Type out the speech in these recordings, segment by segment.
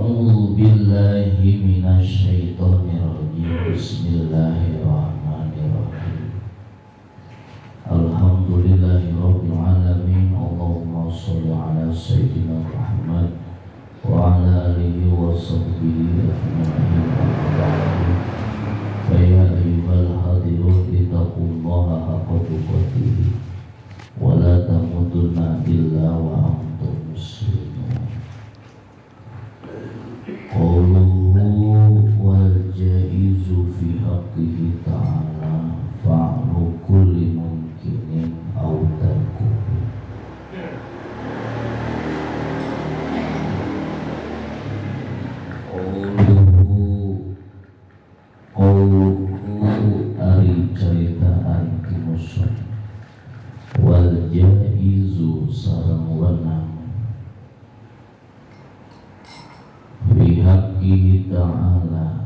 A'udzu billahi minasyaitonir rajim. Bismillahirrahmanirrahim. Alhamdulillahirabbil alamin. Allahumma shalli ala sayyidina Muhammad wa ala alihi wa sahbihi ajma'in. Fa ya ayyuhal hadirun ittaqullaha haqqa tuqatih wa la tamutunna illa wa antum muslimun. Qawluhu wal jaizu fi haqqihi ta'ala fa'lu kulli mumkinin aw tarkuhu. Qawluhu ari caritaan ki musuh wal jaizu sareng wenang fi haqqihi ta'ala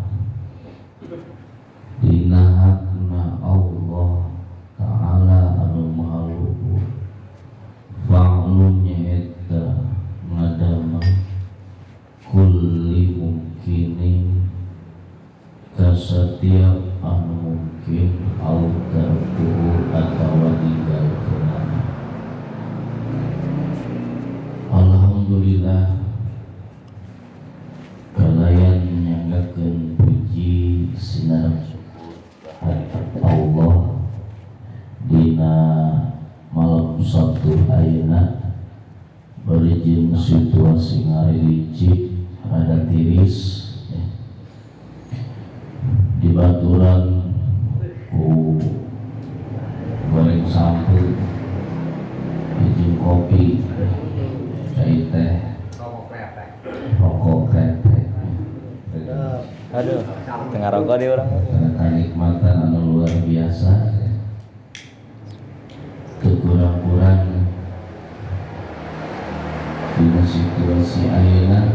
dina hakna Allah ta'ala anu maha luhur fa'lun nyaeta ngadamel kulli mumkinin ka setiap anu mungkin au tarkuhu atawa ninggalkeunana. Alhamdulillah kalayan nyanggakeun puji sinareng syukur kehadirat Allah dina malam Sabtu ayeuna bari jeung situasi ngarilicik rada tiris ya. Dibaturan ku goreng sampeu jeung kopi cai teh rokok kretek. Aduh, tengah rokok dia orang. Kenikmatan anu luar biasa. Kekurang-kurang dina situasi ayeuna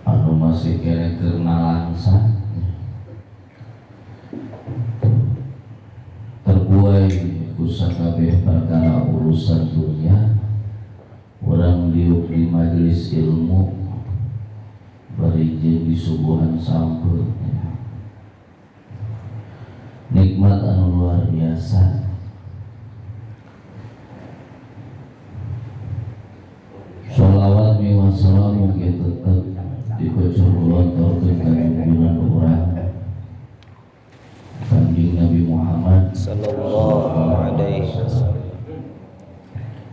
anu masih keneh keur nalangsa terbuai ku sakabeh perkara urusan dunia. Urang diuk di majelis ilmu bari jeung disuguhan sampeu ya. Nikmat anu luar biasa. Sholawat miwah salam mungkin tetep dikocor lontorkeun ka junjungan urang Kanjeng Nabi Muhammad sallallahu alaihi wasallam,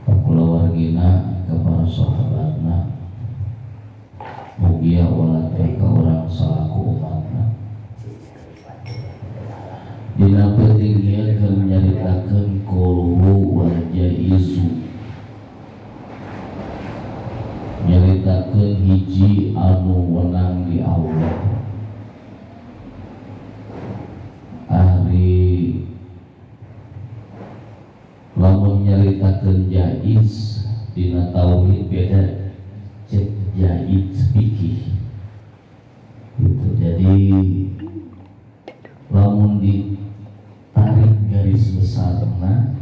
ka kulawargina, ka para sahabatna, mugia walatra ka urang salaku umatna. Dina peuting ieu keur nyaritakeun qawluhu wal jaizu, nyaritakeun hiji anu wenang di Allah. Ari lamun nyaritakeun jaiz dina tauhid beda cek jaiz fikih gitu. Jadi lamun ditarik garis besarna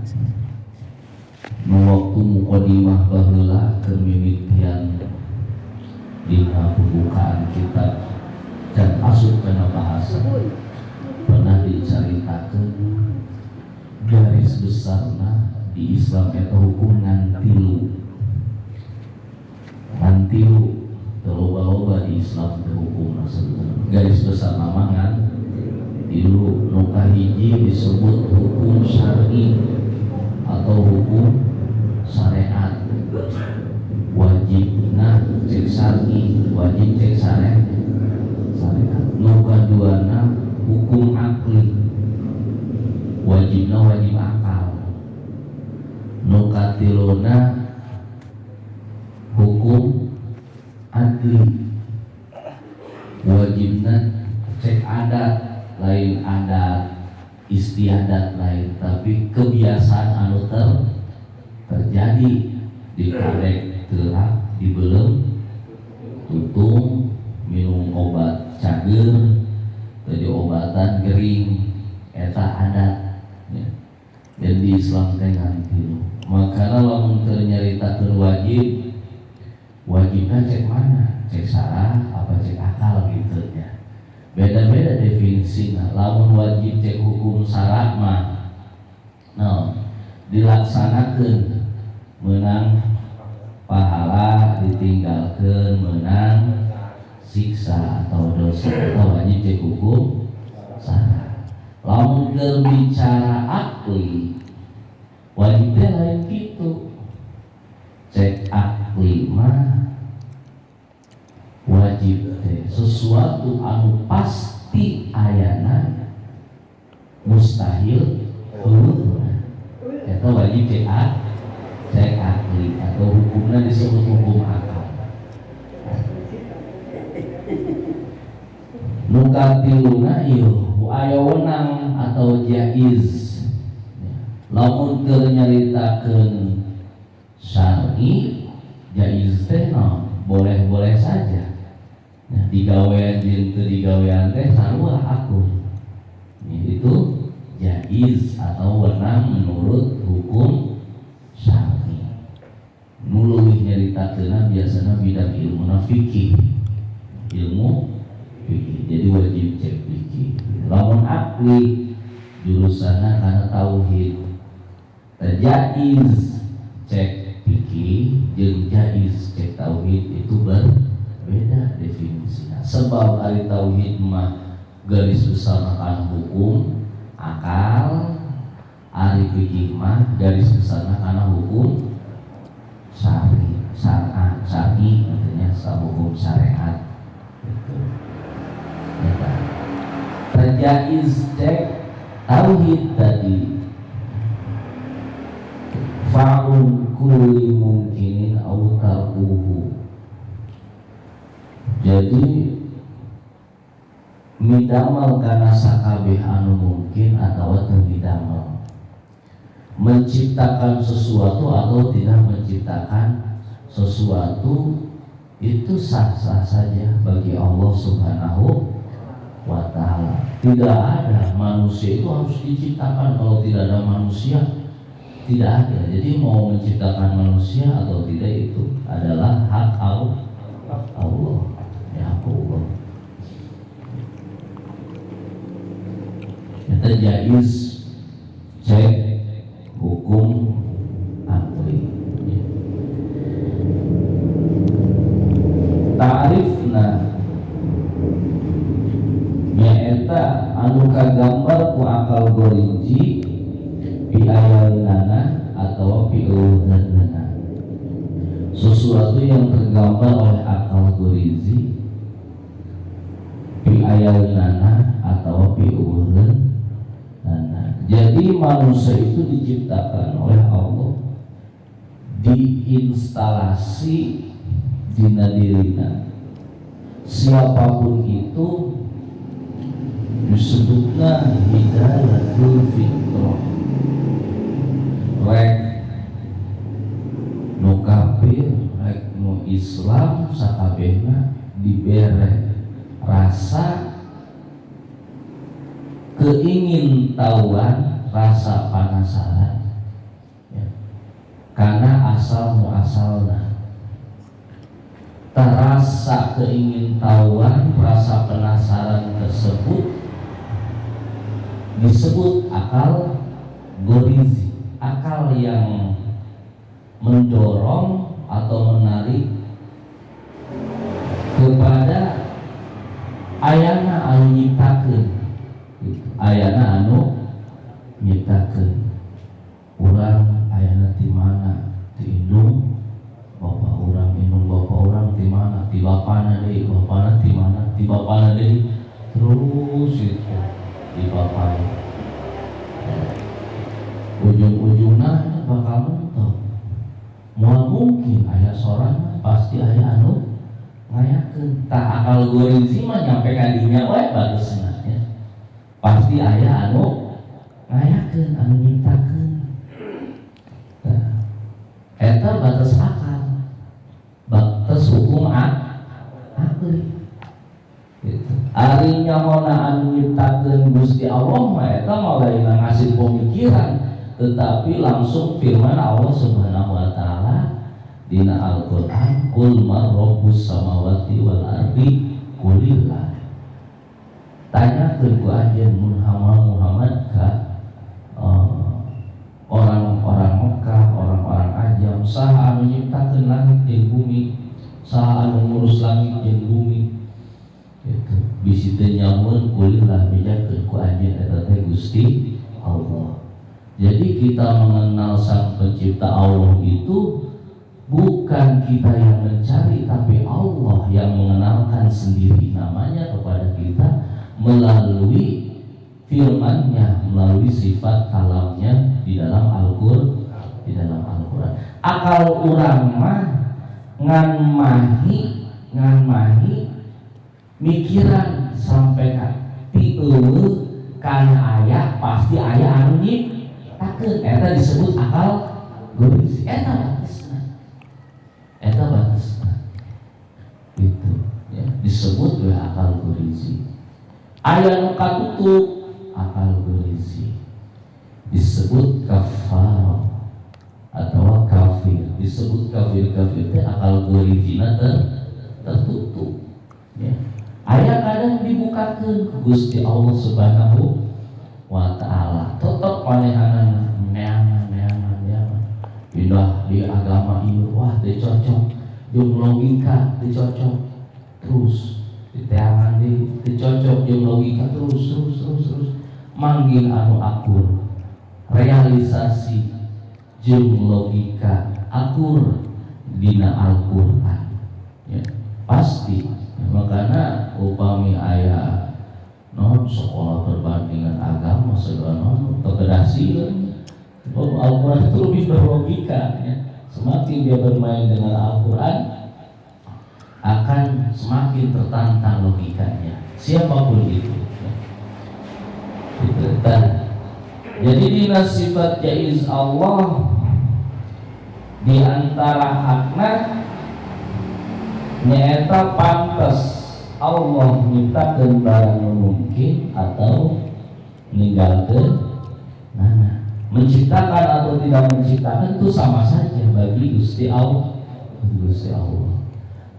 nu waktu mukadimah baheula keur mimitian dina pembukaan kitab dan asup kana bahasa pernah dicaritakeun garis besarna di Islam eta hukum ngan tilu. Ngan tilu teu loba-loba di Islam teh hukumna sebenarnya. Garis besar nama ngan tilu. Nu kahiji disebut hukum syar'i atau hukum syariat. Wajibna cek syar'i, wajib cek syariat. Nu kaduana hukum akli, wajibna wajib akal. Nu katiluna hukum adli, wajibna cek adat, lain adat istiadat lain, tapi kebiasaan anu terjadi di kadek telah dibelem tutung minum obat cager jadi obatan gering eta adat ya. Dan di Islam teh ngan tilu. Makana lamun teu nyaritakeun wajib Wajibnya cek mana? Cek syara apa cek akal gitu ya. Beda-beda definisinya. Lamun wajib cek hukum syara mah no, dilaksanakan menang pahala, ditinggalkan menang siksa atau dosa, atau wajib cek hukum syara. Lamun keur bicara akli, wajibnya lain gitu. Cek akli mah wajib teh sesuatu anu pasti ayana mustahil eueuhna. Eta wajib cek akli atau hukumnya disebut hukum akal. Nu katiluna ieu aya wenang atau jaiz. Lamun keur nyaritakeun syar'i, jaiz teh no, boleh-boleh saja. Nah, digawean jeung teu digawean teh sarua akur. Itu jaiz atau wenang menurut hukum syar'i. Nu leuwih nyaritakeunna biasana bidang ilmuna fikih. Ilmu fikih. Jadi wajib cek fikih. Lamun akli jurusanna kana tauhid. Jaiz cek fikih jeung jaiz cek tauhid itu berbeda definisinya. Sebab ari tauhid mah garis besar kana hukum akal, ari fikih mah garis besarna kana hukum syar'i, syar'i artinya hukum syariat gitu. Eta. Jaiz cek tauhid tadi fa'ul kulli mungkinin au tarkuhu. Jadi midamel kana sakabeh anu mungkin atau teu midamel, menciptakan sesuatu atau tidak menciptakan sesuatu itu sah-sah saja bagi Allah Subhanahu wa ta'ala. Tidak ada manusia itu harus diciptakan, kalau tidak ada manusia tidak ada. Jadi mau menciptakan manusia atau tidak itu adalah hak Allah, ya Allah. Kita jaiz cek hukum akli. Ta'rifna nyaeta anu kagambar ku akal gorinji piayalinana atau pieuheunana. Sesuatu yang tergambar oleh akal gorizi piayalinana atau pieuheunana. Jadi manusia itu diciptakan oleh Allah, diinstalasi dina dirina. Siapapun itu disebutnya hidayatul fitrah. Rek nu kafir, rek nu Islam, sakabehna dibere rasa keingintahuan, rasa penasaran ya. Karena asal muasalna terasa keingintahuan, rasa penasaran tersebut disebut akal gorizi, akal yang mendorong atau menarik kepada ayana anu nyiptakeun gitu. Ayana anu nyiptakeun. Urang ayana ti mana? Ti indung bapak urang, indung bapak urang ti mana? Ti bapana deui, bapana ti mana? Ti bapana deui. Terus itu di bapak. Ujung-ujungna bakal mentok. Moal mungkin aya sorangan, pasti aya anu ngayakeun. Tah akal gorizi mah nyampe ka dinya we bageusna ya. Pasti aya anu ngayakeun, anu nyiptakeun. Tah eta batas akal, batas hukum akli. Gitu. Ari nyahona anu nyiptakeun Gusti Allah mah eta mah lain ngasih pemikiran, tetapi langsung firman Allah Subhanahu wa taala, Dina Al-Qur'an qul man rabbus samawati wal ardi qulillah. Tanyakeun ku anjeun Muhammad ka orang-orang Mekah, orang-orang Ajam, saha anu nyiptakeun langit jeung bumi, saha anu ngurus langit jeung bumi. Gitu. Bisi teu nyamun qulillah bejakeun ku anjeun eta teh Gusti Allah. Jadi kita mengenal Sang Pencipta Allah itu bukan kita yang mencari, tapi Allah yang mengenalkan sendiri namanya kepada kita melalui firman-Nya, melalui sifat kalamnya di dalam Al-Qur'an, di dalam Al-Qur'an. Akal urang mah ngan mahi mikiran sampai ka ti eueuh kana aya pasti aya anu nyiptakeun. Eta disebut akal gorizi. Eta batasna. Eta batasna. Gitu ya, disebut we akal gorizi. Aya nu katutup akal gorizi disebut kafar atau kafir. Disebut kafir-kafir teh akal gorizina tertutup ya. Aya kadang dibukakeun ku Gusti Allah Subhanahu wa taala. Tetep manehanana neangan pindah di agama ieu wah teu cocok jeung logika, teu cocok terus diteangan di teu cocok jeung logika terus manggil anu akur realisasi jeung logika akur dina Al-Qur'an ya, pasti ya, makana upami aya non sekolah perbandingan agama segala non kekedasieun Al-Qur'an itu lebih berlogika ya. Semakin dia bermain dengan Al-Qur'an akan semakin tertantang logikanya siapapun itu ya. Gitu. Jadi dina sifat jaiz Allah di antara hakna nyaeta pantes Allah nyiptakeun barang nu mungkin atau ninggalkeun nana. Menciptakan atau tidak menciptakan itu sama saja bagi Gusti Allah. Gusti Allah.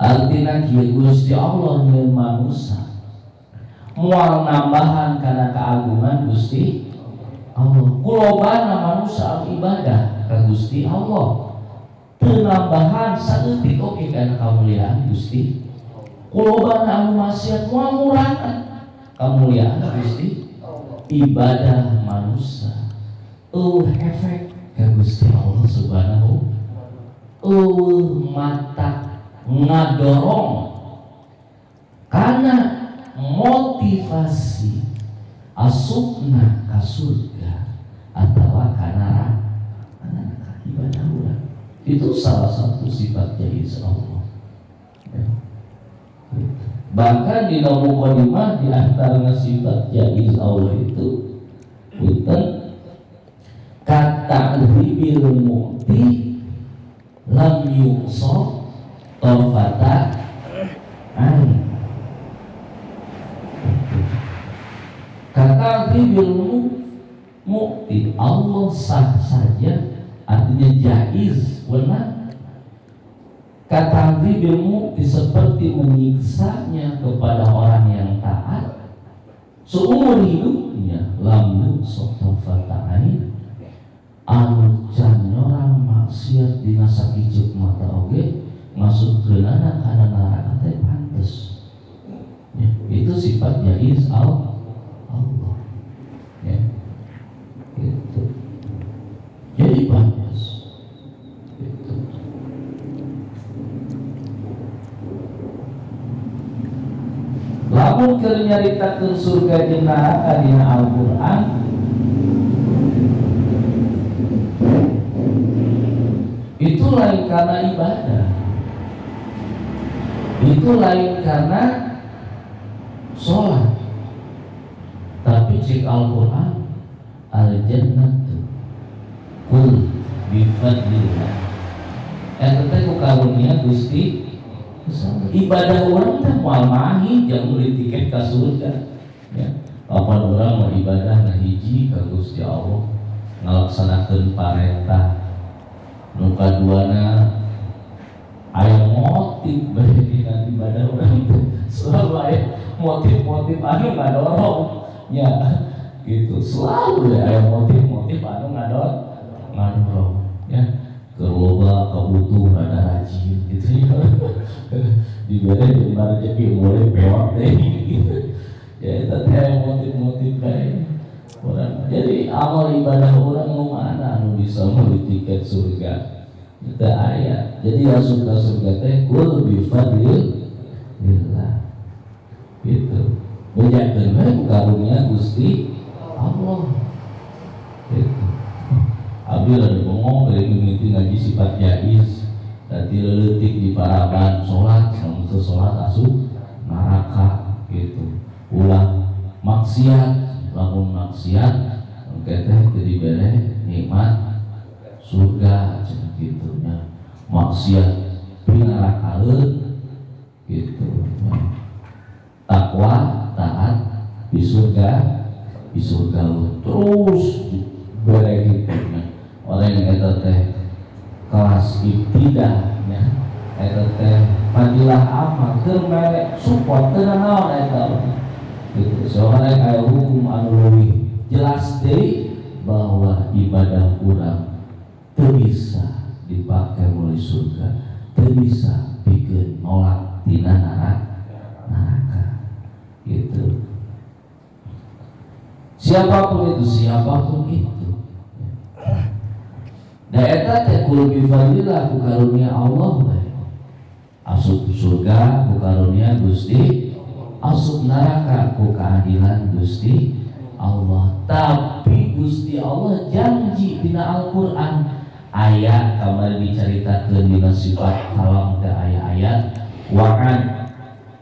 Artinya kieu Gusti Allah nyeun manusia moal nambahan kana keagungan Gusti Allah. Kulobana manusia ibadah ka Gusti Allah. Teu nambahan saeutik oge kana kamuliaan Gusti. Kulobana anu maksiat moal ngurangan kamuliaan Gusti. Ibadah manusia efek ka Gusti Allah Subhanahu mata ngadorong karena motivasi asupna ka surga atau ka neraka ibadah urang. Itu salah satu sifat jaiz Allah ya. Bahkan di Mukadimah di antara sifat jaiz Allah itu punten kata ribil mu'ti lam yuqsa tarfata ain. Kata ribil mu'ti Allah sah saja, artinya jaiz benar. Kata ribil mu'ti seperti menyiksanya kepada orang yang taat seumur hidupnya lam yuqsa tarfata ain. Anu can nyorang maksiat dina sakiceuk mata oge masukkeunana kana neraka teh pantes ya, itu sifat jaiz Allah ya, gitu. Jadi pantes gitu. Lamun keur nyaritakeun surga jeung neraka dina Al-Qur'an itu lain karena ibadah, itu lain karena sholat, tapi cik Al-Quran al-jannatu kul bifadlillah. Eta teh ku karunia Gusti. Ibadah urang teh moal mahi jang meuli tiket ka surga ya. Kapan urang mau ibadah nah hiji ka Gusti Allah ngalaksanakeun parentah, nu kaduana Aya motif bae dina ibadah urang teh. Selalu aya motif-motif anu ngadorong ya gitu. Selalu aya motif-motif anu ngadorong ya. Keur loba kabutuh rada rajin gitu ya. Dibere jeung rezeki mulai pewak teh gitu. Ya eta teh motif-motif bae urang. Jadi amal ibadah urang nu mana anu bisa meuli tiket surga? Teu aya. Jadi asup ka surga teh kul bi fadlillah. Gitu. Bejakeun we ku karunia Gusti Allah. Gitu. Abdi rada bengong dari mimiti ngaji sifat jaiz. Dadi leutik di paraban salat, lamun teu salat asup neraka gitu. Ulah maksiat, lamun maksiat engke teh teu dibere nikmat surga cenah kitu nya. Maksiat pinarakaeun gitu. Takwa taat di surga terus dibere kitu nya. Orang yang eta teh kelas ibtidah nya, eta teh fadilah amal keur mere support teu naon eta gitu. Soalnya aya hukum anu leuwih jelas deui bahwa ibadah urang teu bisa dipake meuli surga, teu bisa pikeun nolak tina neraka gitu. Siapapun itu, da eta teh kul bi fadlillah ku karunia Allah we. Asup surga ku karunia Gusti, asup neraka ku keadilan Gusti Allah. Tapi Gusti Allah janji dina Al-Qur'an aya kamari dicaritakeun dina sifat kalam teh aya ayat wa'ad,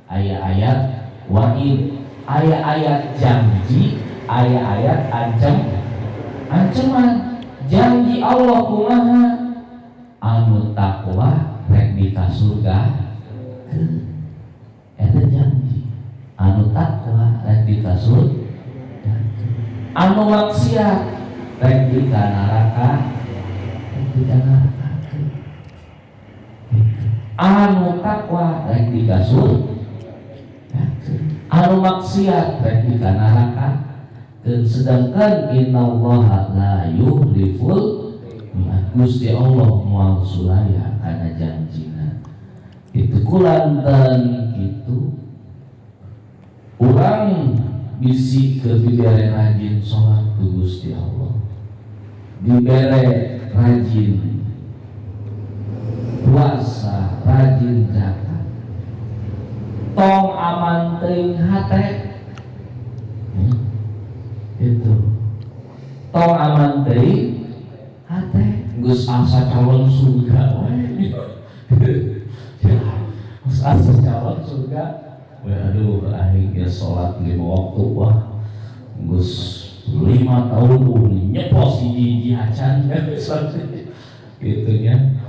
aya ayat wa'id, aya ayat janji, aya ayat ancaman. Janji Allah kumaha? Anu takwa rek di ka surga. Eta janji. Anu takwa rek di ka surga. Anu maksiat rek di ka neraka. Rek di ka neraka. Anu takwa rek di ka surga. Anu maksiat rek di ka neraka. Dan sedangkan innallaha la yukhliful mi'ad, Gusti Allah moal sulaya kana janjina. Itu kulantan gitu. Urang bisi keur dibere rajin salat ku Gusti Allah. Dibere rajin puasa, rajin zakat. Tong aman teuing hate. Itu tong aman teuing hate geus asa calon surga we. Geus asa calon surga we. Aduh aing geus salat 5 waktu wah geus 5 tahun nyepos hiji-hiji acan gitu nya.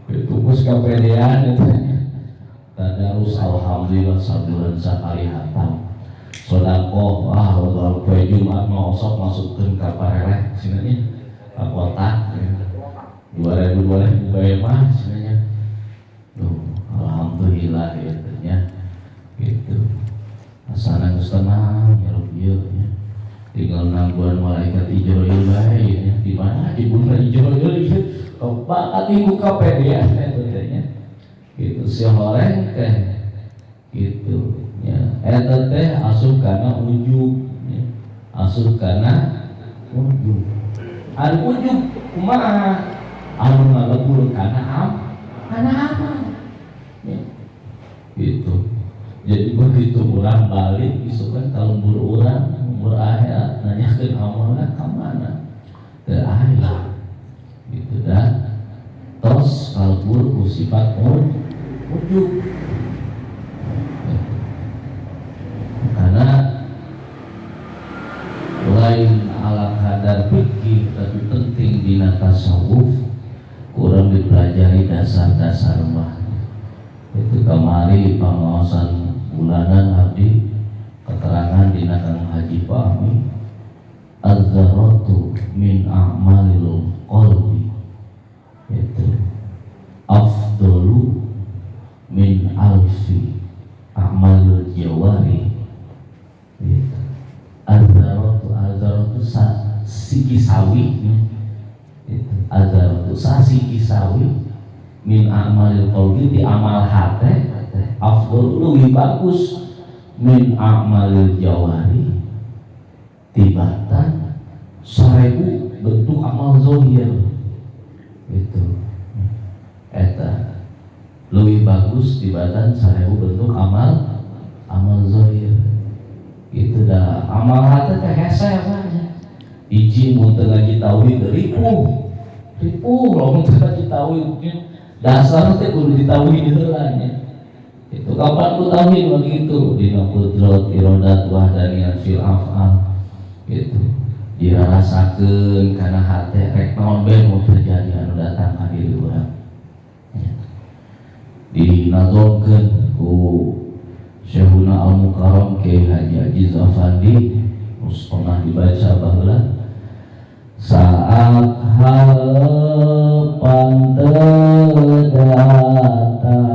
Itu geus kapedean eta nya. Tadarus alhamdulillah sabulan sakali hatam. Sodakoh, ah kalau kue Jumat mau osok masukkan ke pareleh sini ke kotak 2000 bae mah sini. Tuh, alhamdulillah gitu nya. Gitu. Asana geus tenang ya ieu nya. Tinggal nangguan malaikat Ijroil bae nya. Di mana di bumi Ijroil ieu? Bakat ibu kapedean eta teh nya. Gitu si horeng teh gitu. Ya, eta teh asup kana ujub ya. Asup kana ujub. Anu ujub kumaha? Anu ngalebur kana kana amal. Ya. Gitu. Jadi begitu urang balik isukan ka lembur urang, lembur akhirat nanyakeun amalna ka mana? Teu aya. Gitu dah. Tos kalebur ku sifat ujub. Karena lain ala kadar fikih tapi penting dina tasawuf kurang dipelajari dasar-dasar mah. Itu kamari pengawasan bulanan abdi keterangan dina Kang Haji Fahmi az-zarratu min a'malil qalbi itu afdalu min alfi a'malil jawari gitu. Azaratu siki sawi gitu. Azaratu siki sawi min a'malil qalbi di amal hate afdal lebih bagus min a'malil jawari tibatan 1000 bentuk amal zohir gitu. Eta lebih bagus tibatan 1000 bentuk amal zohir itu dah. Amal hati teh hese apanya hiji mun teu ngaji tauhid ripuh lamun teu ngaji tauhid dasar teh kudu ditauhid heula nya. Itu kapan ku tauhid begitu dina qudrat iradat wahdaniyat fil af'al gitu dirarasakeun kana hate rek naon bae nu terjadi anu datang ka diri urang dinazomkeun ku Syekhuna Al-Mukarram Kiai Haji Aziz Afandi terus pernah dibaca baheula saat harapan teu datang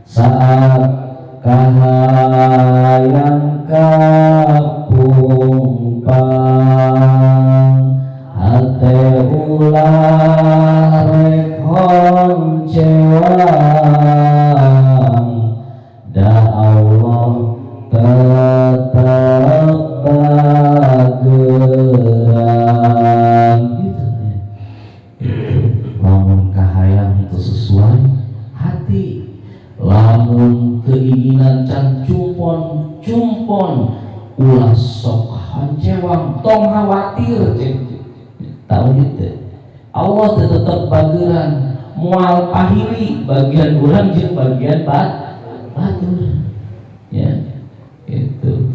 saat kahayang kapumpang hate ulah rek honcewang da Allah tetap bageran gitu ya. Lamun kahayang itu sesuai hati, lamun keinginan can cumpon ulah sok honcewang tong khawatir tauhid teh. Allah tetap bageran moal pahili bagian urang jeung bagian batur ya itu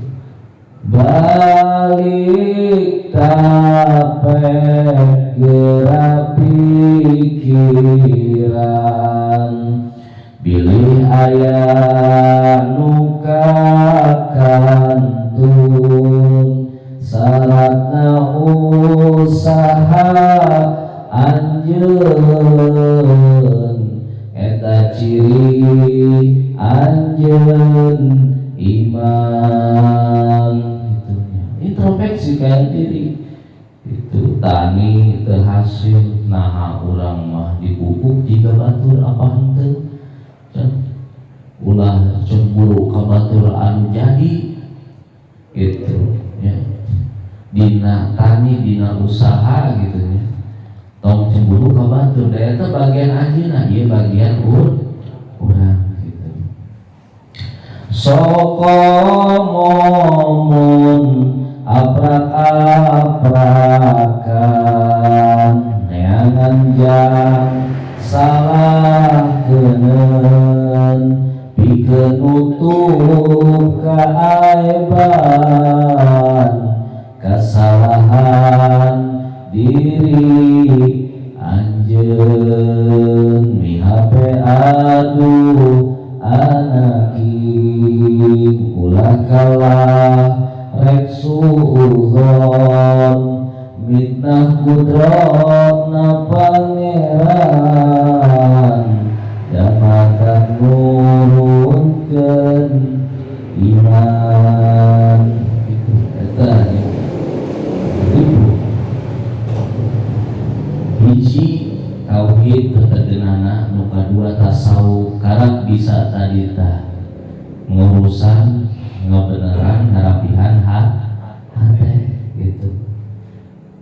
balik tapek gerak pikiran bilih aya nu kakantun syaratna usaha anjeun eta ciri anjeun iman gitu. Introspeksi kayak diri itu tani terhasil nah urang mah dipupuk jika batur apa henteu ulah cemburu ka batur anu jadi gitu ya. Dina tani dina usaha gitu ya tong cemburu ka batur da eta bagian anjeunna ieu bagian urang gitu. Soko momon aprak-aprakan neangan jang salah keuneun pikeun nutup kaaiban kesalahan diri anjeun mihape aduh anaking ulah kalah rek suudzon mitnah kudrotna pangeran damatan nurunkeun iman itu eta hiji tauhid tetegenana nu kadua tasawuf karep bisa tadi tah ngurusan ngabeneran ngarapihan hate gitu.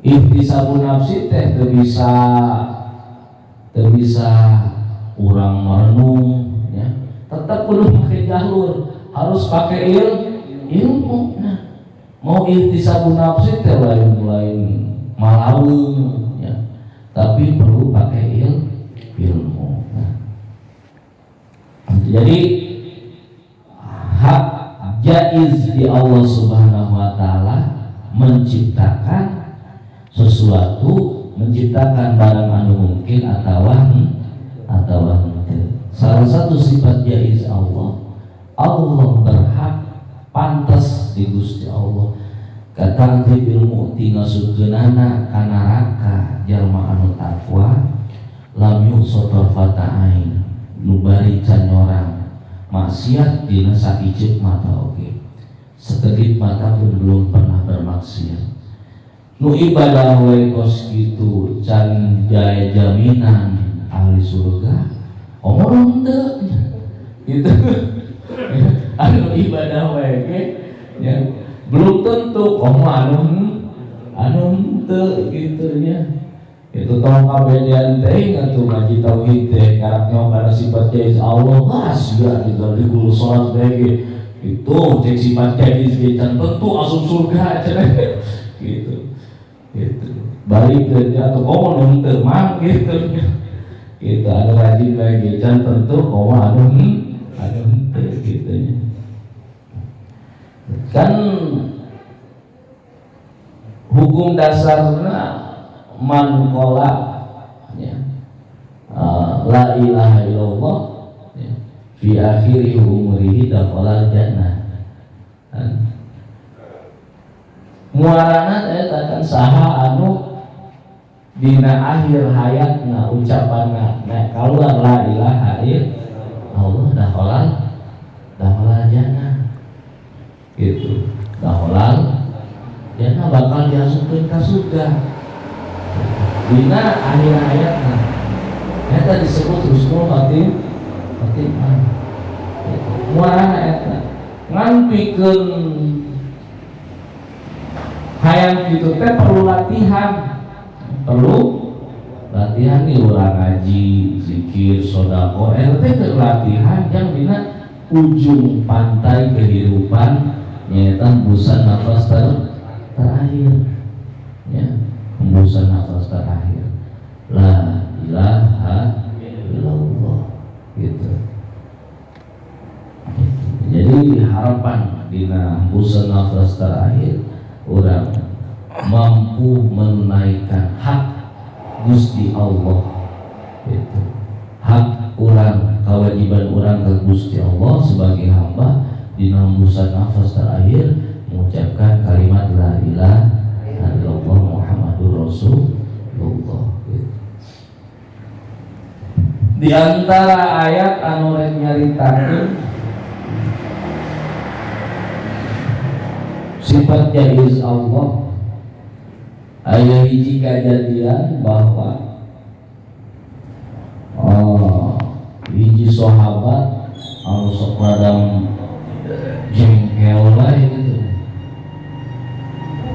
Ihtisabun nafsi teh teu bisa urang merenung ya. Tetap kudu pakai jalur, harus pakai ilmu. Nah, mau ihtisabun nafsi teh lain malaweung ya. Tapi perlu pakai ilmu. Nah. Jadi hak jaiz di Allah Subhanahu wa taala menciptakan sesuatu, menciptakan barang anu mungkin atawa henteu. Salah satu sifat jaiz Allah, Allah berhak pantas di Gusti Allah. Katangti bil mu'ti ngasupkeunana ka neraka jalma anu takwa lam yusotor fata'ain Nu bari can nyorang maksiat dina sakiceuk mata oge. Sekedip mata pun belum pernah bermaksiat. Nu ibadah we kos kitu can jaya jaminan ahli surga. Omong teu gitu. Anu ibadah we ge ya belum tentu komo anu henteu gitu nya. Itu tong kabedean teh atuh ngaji tauhid teh karak nyaho kana sifat jaiz Allah sia gitu digul salat teh ge itu cek sifat jaiz ge can tentu asup surga cenah gitu. Gitu. Balik ke atuh komo nu henteu mah gitu. Gitu anu rajin bae ge can tentu komo anu henteu gitu nya. Kan hukum dasarnya man qala ya, la ilaha illallah ya, fi akhiri umrihi dakhalal jannah. Muarana eta kan saha anu dina akhir hayatna ucapanna nah kaluar la ilaha illallah dakhalal jannah gitu. Dakhalal jannah bakal diasupkeun ka surga dina akhir hayatna. Eta disebut husnul khotimah. Muarana eta ngan pikeun hayang kitu teh perlu latihan. Perlu latihan nih urang ngaji, zikir, sedekah eta teh keur latihan yang dina ujung pantai kehidupan nyaeta hembusan nafas terakhir ya, hembusan nafas terakhir la ilaha illallah gitu. Jadi harapan dina hembusan nafas terakhir orang mampu menunaikan hak Gusti Allah gitu. Hak orang, kewajiban orang ke Gusti Allah sebagai hamba dina hembusan nafas terakhir mengucapkan kalimat la ilaha illallah Muhammadur Rasulullah gitu. Di antara ayat anu rek nyaritakeun sifat jaiz Allah, aya hiji kajadian bahwa hiji sahabat anu sok rada jengkel lah gitu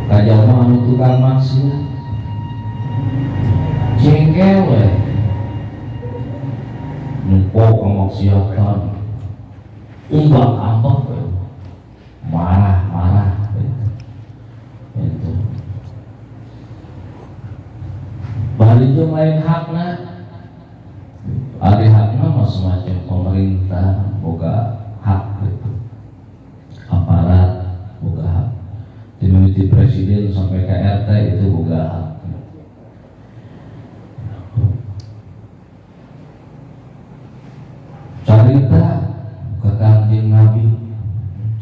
kajalma anu tukang maksiat jengkel we nempo kemaksiatan umbak ambek we marah-marah gitu. Gitu. Bari jeung lain hakna, ari hakna mah semacam pemerintah boga hak gitu, aparat boga hak, dimimiti presiden sampai ke RT itu boga hak. Carita ke Kangjeng Nabi,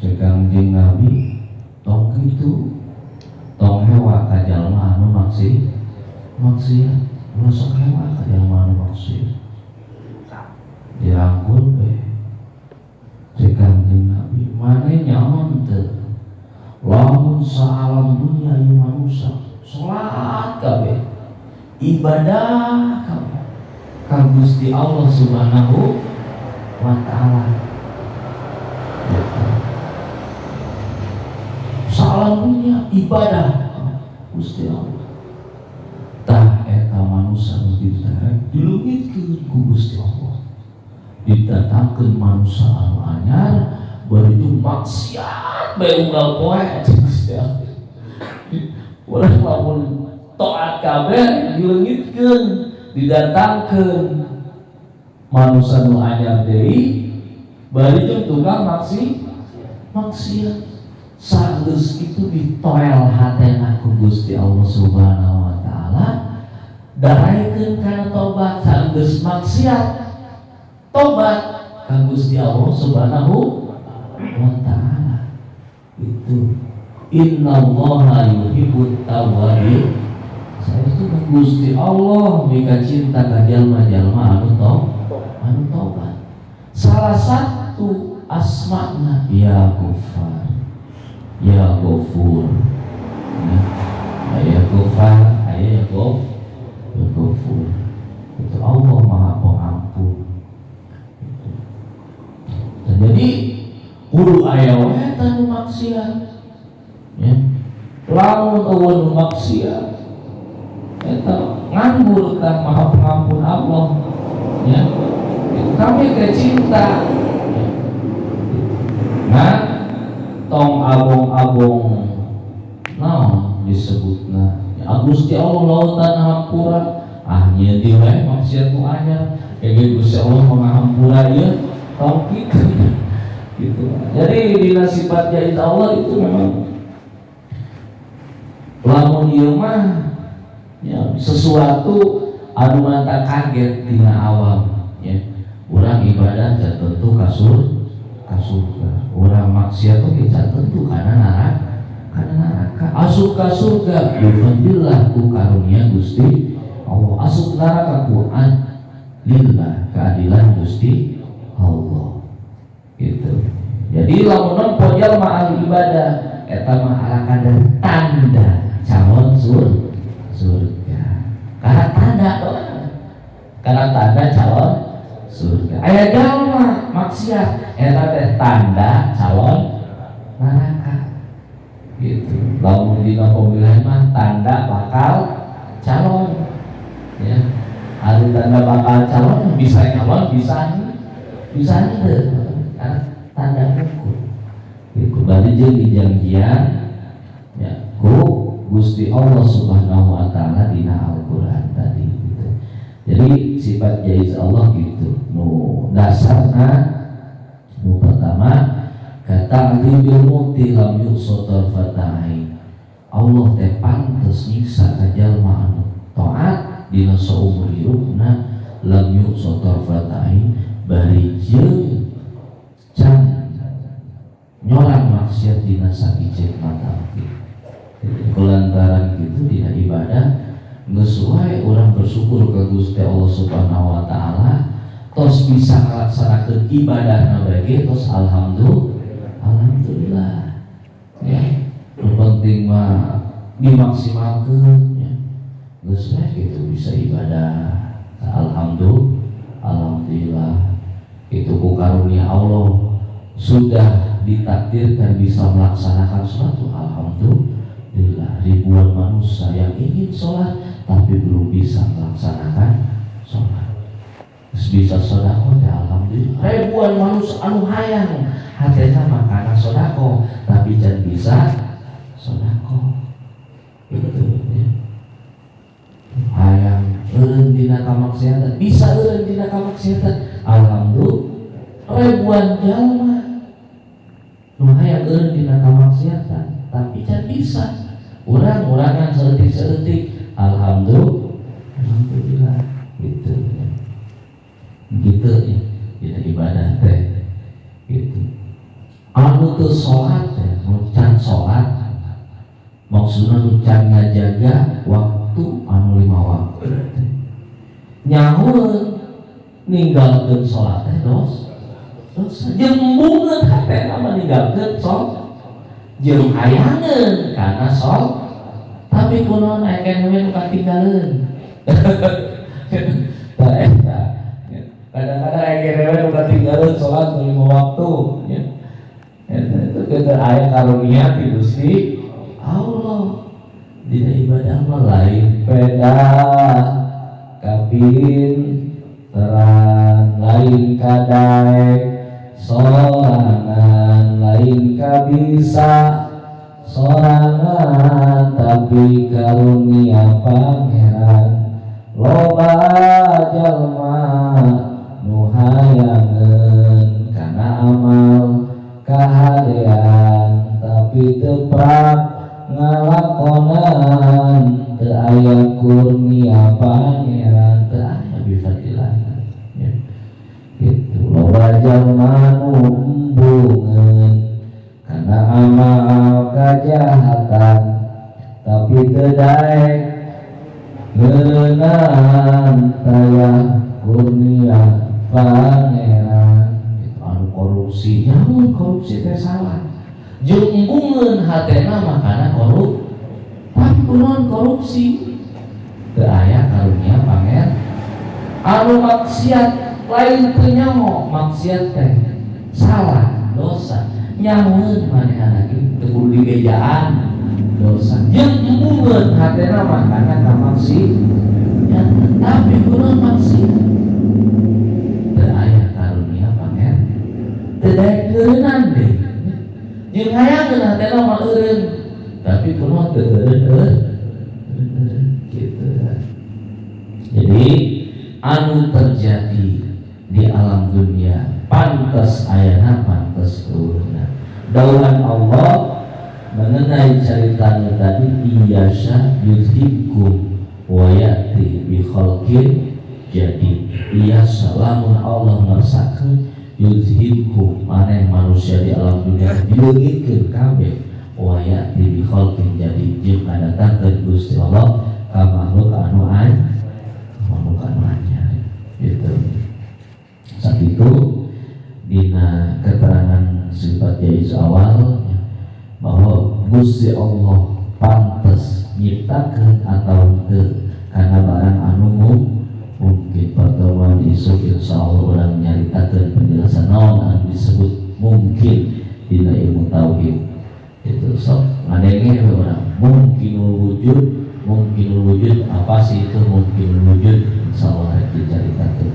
cek Kangjeng Nabi tong kitu, tong hewa ka jalma anu maksiat, ulah sok hewa ka jalma anu maksiat. Dirangkul we cek Kangjeng Nabi, maneh nyaho teu lamun saalam dunia ieu manusia salat kabeh, ibadah kabeh ka Gusti Allah Subhanahu wa ta'ala. Salam dunia ibadah Gusti Allah. Tah eta manusia geus diterek dileungitkeun ku Gusti Allah. Didatangkeun manusia anu anyar bari jeung maksiat bae unggal poe Gusti Allah. Urang lamun taat kabeh dileungitkeun, didatangkeun manusia nu anyar deui bari jeung tukang maksiat. Sageus itu ditoel hatena ku Gusti Allah Subhanahu wa taala, daraikeun kana tobat. Sageus maksiat tobat ka Gusti Allah Subhanahu wa taala. Itu innallaha yuhibbut tawwabin. Saya itu Gusti Allah mika cinta ka jalma-jalma anu tobat. Salah satu asma'na ya Ghaffar, ya Ghafur. Ya Ghaffar, ya Ghafur. Itu Allah Maha Pengampun. Dan jadi kudu aya wae nu maksiat. Ya. Lamun eueuh nu maksiat eta nganggur tah Maha Pengampun Allah. Ya. Kami teh cinta. Nah, tong abong-abong naon disebutna. Ya Gusti Allah lautan hampura. Ah nyeun di wae maksiat nu anyar. Kayak Gusti Allah mengahampura ieu tong kitu. Gitu. Jadi dina sifat jaiz Allah itu memang lamun ieu mah ya sesuatu anu mantap kaget dina awam ya. Urang ibadah can tentu ka surga. Urang maksiat oge can tentu kana neraka, kana neraka. Asup ka surga bi fadlillah ku karunia Gusti Allah. Asup neraka ku adlillah, keadilan Gusti Allah. Gitu. Jadi lamun nempo jalma ahli ibadah eta mah ala kadar tanda calon surga. Karena tanda doang. Karena tanda calon surga. Aya jalma maksiat eta teh tanda calon neraka. Gitu. Lamun dina pemilihan mah tanda bakal calon. Ya. Ari tanda bakal calon bisa nyalon bisa bisa henteu. Karena tanda ukur. Gitu. Bari jeung dijanjian ya ku Gusti Allah Subhanahu wa taala dina Al-Qur'an tadi gitu. Jadi sifat jaiz Allah gitu. Nu dasarna nu pertama kata bil muti lam yuqsa tarfata ain. Allah teh pantes nyiksa ka jalma anu taat dina saumur hirupna lam yuqsa tarfata ain bari jeung can nyorang maksiat dina sakicep mata oge. Kulantaran gitu dina ibadah geus wae urang bersyukur ka Gusti Allah Subhanahu wa taala tos bisa ngalaksanakeun ibadahna bae tos alhamdulillah. Ya, nu penting mah dimaksimalkeun ya. Geus wae gitu bisa ibadah. Alhamdulillah. Itu ku karunia Allah sudah ditakdirkan bisa melaksanakan suatu alhamdulillah. Ribuan manusia yang ingin sholat tapi belum bisa melaksanakan sholat. Bisa sodako ya alhamdulillah. Ribuan manusia anu hayang hatena makana sodako tapi jangan bisa sodako. Itu ya. Hayang eureun dina kamaksiatan bisa eureun dina kamaksiatan alhamdulillah. Ribuan jalma nu hayang eureun dina kamaksiatan tapi can bisa. Urang-urangan saeutik-saeutik alhamdulillah gitu ya. Gitu ya dina ibadah teh gitu. Anu teu salat teh nu can salat maksudna nu can ngajaga waktu anu 5 waktu teh nyahueun ninggalkeun salat teh dosa. Jeung embungeun hatena mah ninggalkeun salat jeung hayangeun kana salat tapi kunaon aya keneh we nu katinggaleun. Tah eta kadang-kadang aya keneh we nu katinggaleun salat 5 waktu ya. Eta itu kita aya karunia ti Gusti Allah. Dina ibadah mah lain peda kapinteran lain kadaek sorangan lain kabisa sorangan tapi karunia pangeran loba jalma nu hayangeun kana amal kahadean tapi teu prak ngalakonan teu aya kurnia pangeran teu aya bifadillah ya. Gitu loba jalma nu embungeun kana amal kajahatan tapi teu daek ngeunaan taya kurnia pangeran. korupsi nyamun korupsi teh salah jeung embungeun hatena mah kana korup tapi kunaon korupsi teu aya karunia pangeran anu maksiat lain teu nyaho maksiat teh salah dosa nyamun manehna ge teu kudu dibejaan dosa jeung embungeun hatena mah kana ka maksiat tapi kunaon maksiat teu aya karunia pangeran teu daek eureunnan deui jeung hayangeun hatena mah eureun tapi kunaon teu eureun gitu. Jadi anu terjadi di alam dunia pantes ayana pantes eureunna. Dauhan Allah mengenai ceritanya tadi iyasya yuzhibkum wa ya'ti bi khalqin jadid. Iyasya lamun Allah ngersakeun yuzhibkum maneh manusia di alam dunia dileungitkeun kabeh wa ya'ti bi khalqin jadid jeung ngadatangkeun Gusti Allah ka makhluk anu anyar gitu. Saat itu dina keterangan sifat jaiz awal bahwa Gusti Allah pantes nyiptakeun atau teu karena barang anu mungkin pertemuan isuk insyaallah urang nyaritakeun penjelasan naon anu disebut mungkin dina ilmu tauhid itu sok ngadenge we urang mungkinul wujud mungkinul wujud apa sih itu mungkinul wujud insyaallah rek dicaritakeun.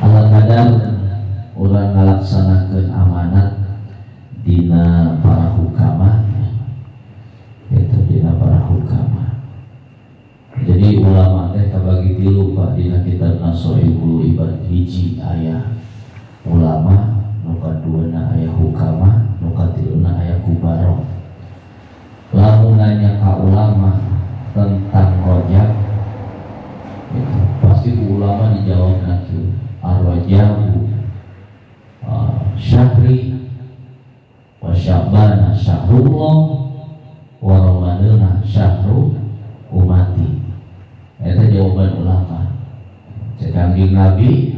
Ala kadar urang ngalaksanakeun amanat dina para hukama itu dina para hukama. Jadi ulama teh kabagi tilu Pak dina kitab Nasoihul Ibad hiji aya ulama nu kaduana aya hukama nu katiluna aya kubaro. Lamun nanya ka ulama tentang rojab ya, pasti ku ulama dijawab kieu ar-rajabu syahri wa sya'bana syahrullah wa ramadana syahru umati. Eta jawaban ulama. Cek Kangjeng Nabi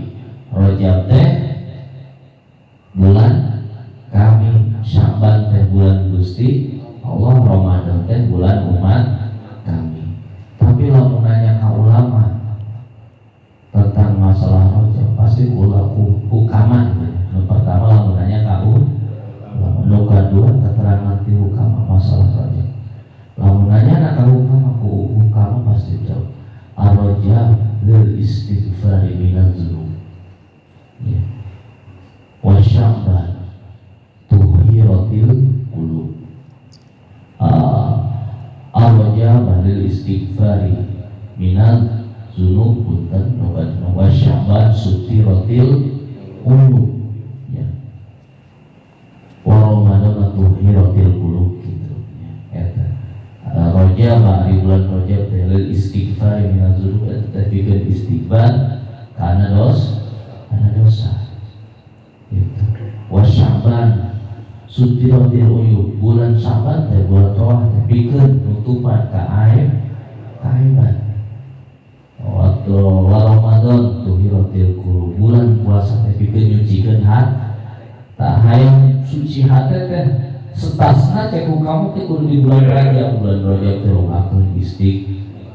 Rajab teh bulan kami, Sya'ban teh bulan Gusti Allah, Ramadan teh bulan umat kami. Tapi lamun nanya ka ulama tentang masalah Rajab pasti hukama. Nu pertama lamun nanya ka ulama, nu kadua keterangan ti hukama masalah Rajab. Lamun nanya ka hukama ku hukama pasti jawab ar-rajab lil istighfari minadz dzunub. Ya. Wa sya'ban tuhiratil qulub. Ar-rajab lil istighfari minadz dzunub punten wa sya'ban sutiratil qulub. Ya. Wa ramadana tuhiratil qulub gitu ya. Eta Rajab hari bulan Rajab teh lil istighfar minadz dzunub eta teh pikeun istighfar kana dosa gitu. Wa Sya'ban sutiratil uyub bulan Sya'ban teh bulan roh teh pikeun nutupan ka aib kaaiban. Waktu wa Ramadan tuhiratil qulub bulan puasa teh pikeun nyucikeun hati tak hayang suci hati teh setasna cek kamu teh kudu di bulan Rajab teh lobakeun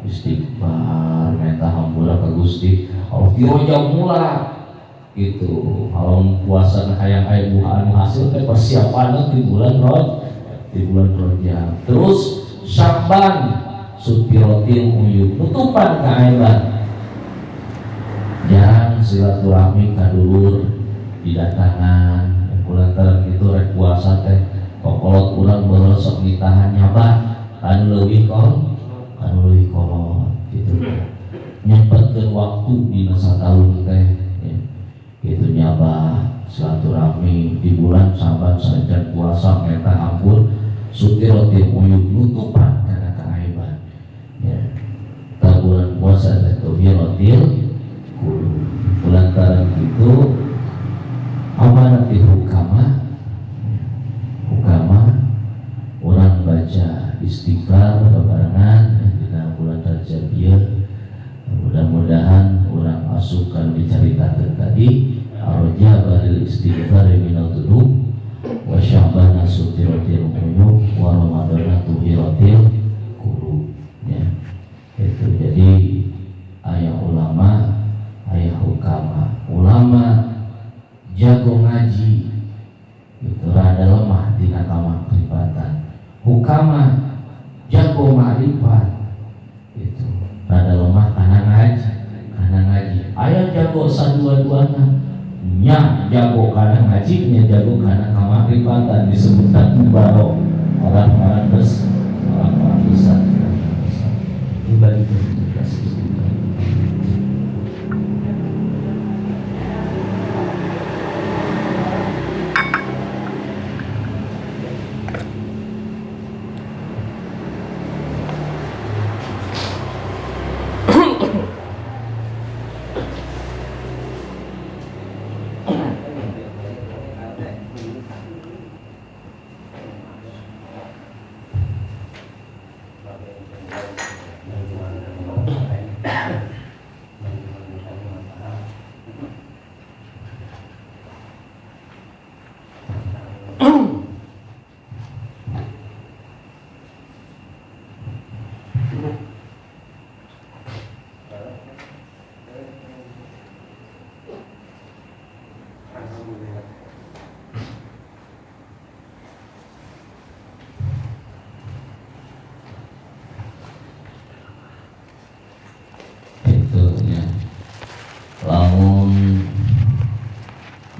istighfar minta hampura ka Gusti Allah ti Rajab mula gitu. Kalau puasa hayang aya buah anu hasil teh persiapanna di bulan Rajab. Terus Sya'ban sutiratil uyub nutupan kaaiban jarang silaturahmi ka dulur didatangan kulantaran kitu rek puasa teh kokolot urang baheula sok ditahan nyabah anu leuwih kolot gitu. Nyempetkeun waktu dina sataun teh ya. Gitu nyabah silaturahmi di bulan Sya'ban sanajan puasa meta ampun sutiratil uyub nutupan kana kaaiban ya. Ta bulan puasa teh tuhiratil qulub. Lantaran kitu amanat di hukama orang baca istighfar babarengan dina bulan Rajab ieu mudah-mudahan orang asup kana dicaritakeun tadi ar-rajab lil istighfar. Jago ngaji itu rada lemah dina kamakrifatan. Hukama jago makrifat itu rada lemah karena ngaji, karena ngaji. Aya jago sadua-duana, nya jago karena ngaji, nya jago karena kamakrifatan, disebutkan kubaro, orang-orang besar, orang-orang besar. Dibagi tugas istighfar. Lamun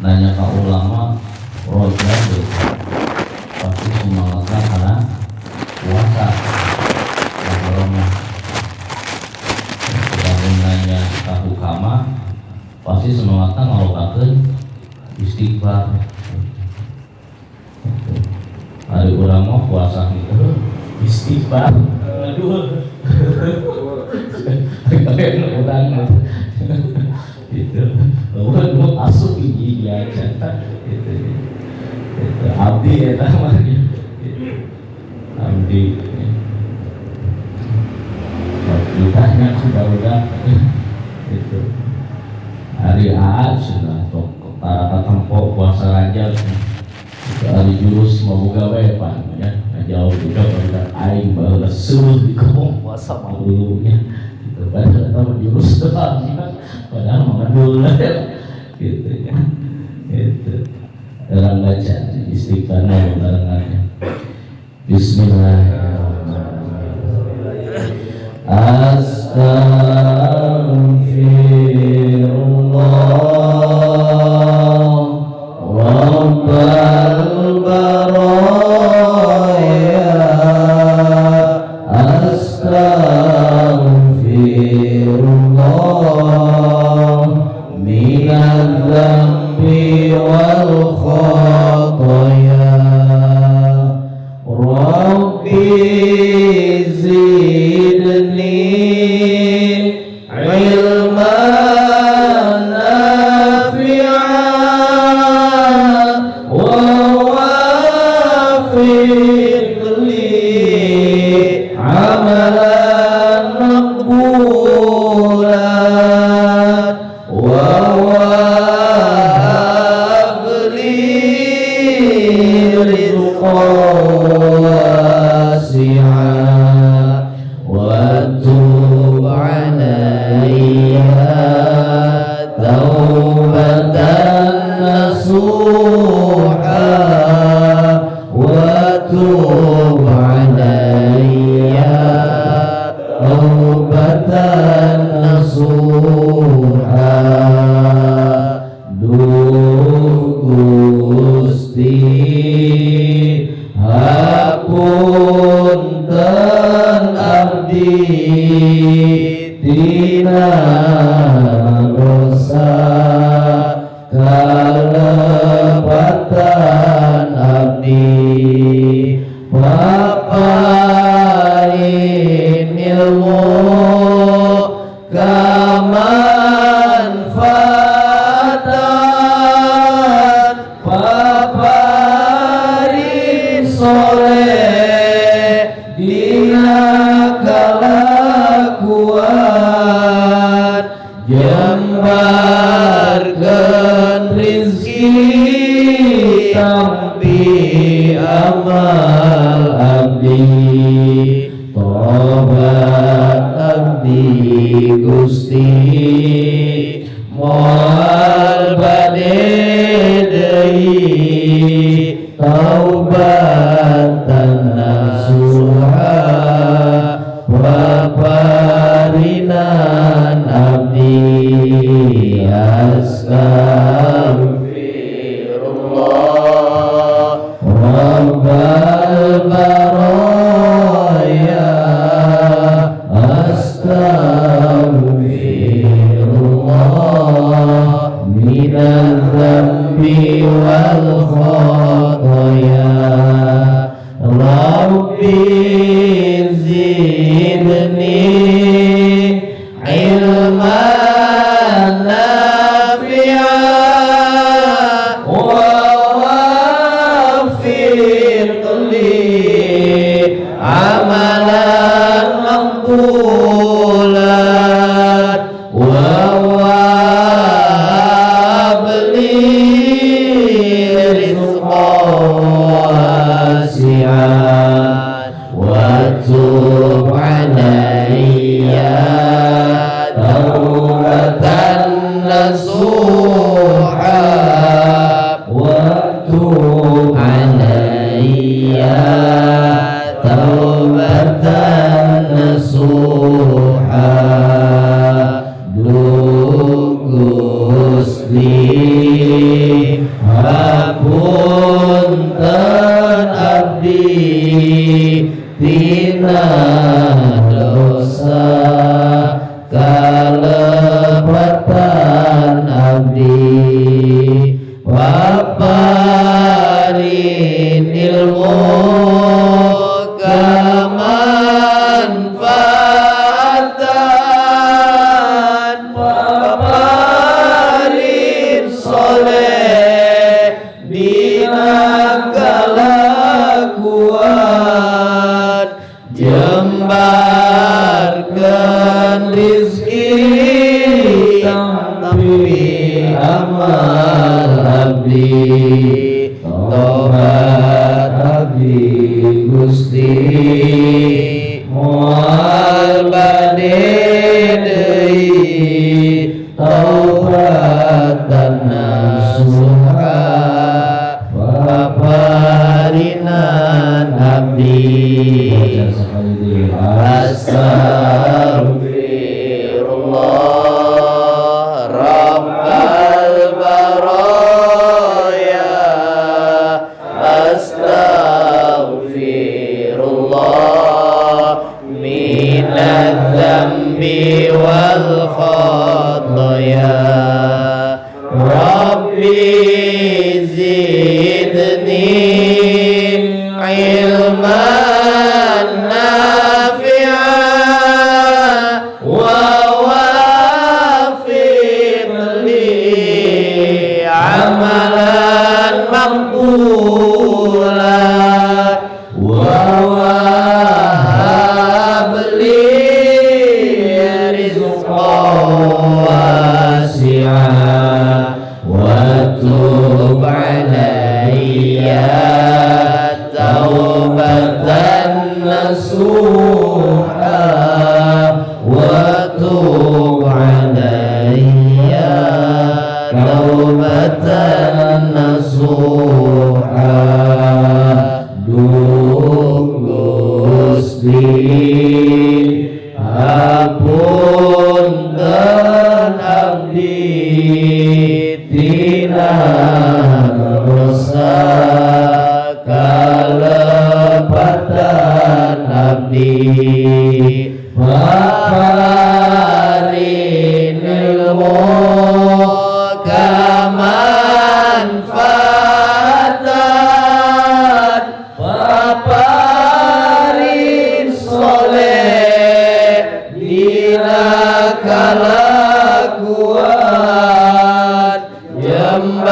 nanya ke ulama roja pasti semangatnya karena puasa. Lamun nanya ke hukama pasti semangatnya ngalokakeun istighfar. Hari ulama puasa gitu istighfar. Aduh. Kalian urang gitu. Urang mau asup hiji ya cantak gitu. Gitu. Abdi eta mah gitu. Abdi. Ditanya ku barudak gitu. Hari Ahad sudah tok tara katempo puasa Rajab. Itu hari jurus mau boga we pan ya. Jauh juga barudak aing baheula seueuh di kebon puasa mah dulunya. Gitu. Padahal eta mah jurus doang ya. Padahal mah ngedul gitu ya. Gitu. Dalam baca istighfarna barengannya. Bismillahirrahmanirrahim. Astaghfirullah Rabbal baraya, astaghfirullah minadz dzambi wal khotoya, Rabbi zidni ilman nafi'a wa wafiq li amalan maqbulan wa wahab li rizqan wasi'a wa tub alayya taubatan nasuha, wa tub alayya taubatan nasuha. Duh Gusti hapunten abdi tina dosa kalepatan abdi, paparin ilmu kamanfaatan, paparin soleh dina kalakuan, jembarkeun rizki tampi amal abdi, tobat abdi Gusti moal bade والخطايا ربي زدني علما نافعا ووفق لي عملا مقبولا ووهب لي رزقا واسعا وتب علي توبة نصوحا وتب علي توبة نصوحا Duh Gusti hapunten abdi tina dosa kalepatan abdi paparin ilmu kamanfaatan paparin soleh dina kalakuan jembarkeun rizki tapi amal abdi tobat abdi Gusti moal bade deui taubatan nasuha paparinan abdi Astaghfirullah Rabbal baraya Astaghfirullah minadz dzambi wal khataya Rabbi zidni ilman nafi'a wa wafiq li amalan maqbula wa wahab li rizqan wasi'a wa tub alayya taubatan nasuha wa tub alayya taubatan nasuha Duh Gusti hapunten abdi tina dosa kalepatan abdi paparin ilmu kamanfaatan paparin soleh dina kalakuan jembarkeun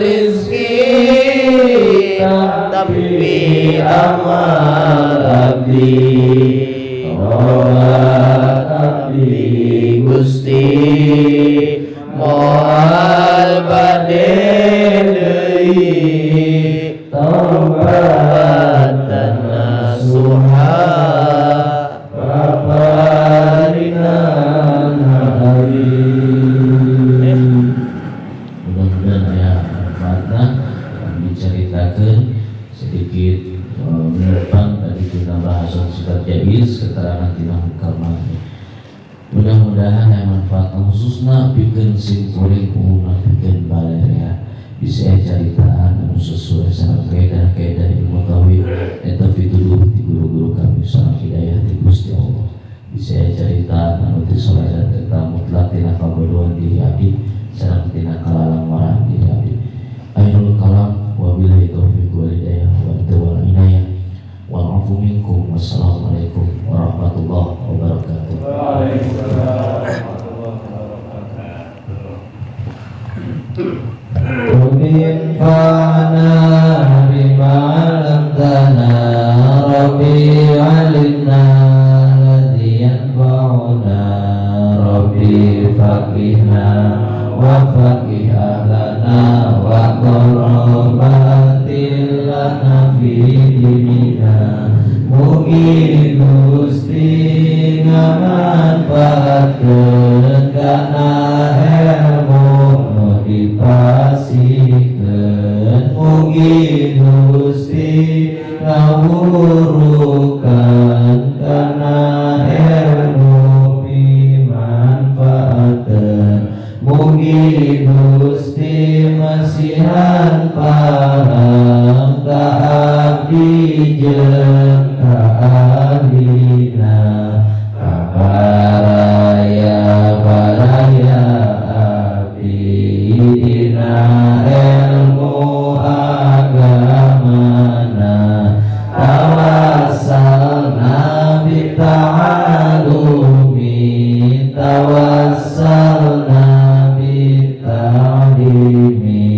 rizki tapi amal abdi tobat abdi Gusti moal bade deui taubatan nasuha paparinan abdi. Mudah-mudahan aya manfaatna diceritakeun sedikit menyimpang tadi kita bahasan sifat jaiz keterangan tina hukama. Mudah-mudahan aya manfaatna khususna pikeun sim kuring umumna pikeun balerea bisa caritaan anu sesuai sareng kaidah-kaidah ilmu tauhid eta pituduh ti guru-guru kami sareng hidayah ti Gusti Allah. Bisa caritaan anu teu soleh dan eta mutlak tina kabodohan diri abdi sareng tina kalalang warang diri. Rabbi anfa'na bima 'allamtana Rabbi 'allimna alladhi yanfa'una Rabbi faqihna wa faqih ahlana wa qarabatil lana fi dinina. Mugi Gusti ngamanfaatkeun kana ilmu nu dipasihkeun. Mugi Gusti ngawurukan kana ilmu pimanfaateun. Mugi Gusti masihan paham ka abdi jeung ka ahlina ka baraya baraya abdi dina ilmu agamana. Tawassalna bita'alumi tawassalna bita'limi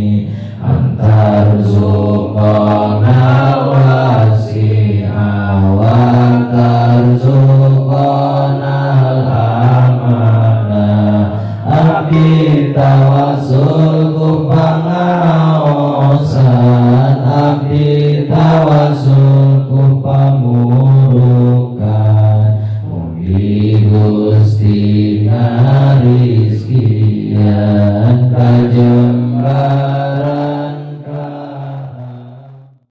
antarzuqana wasi'a wa tarzuqana al-amana. Abdi tawassul ku pangaosan abdi tawassul ku pamurukan. Mugi Gusti.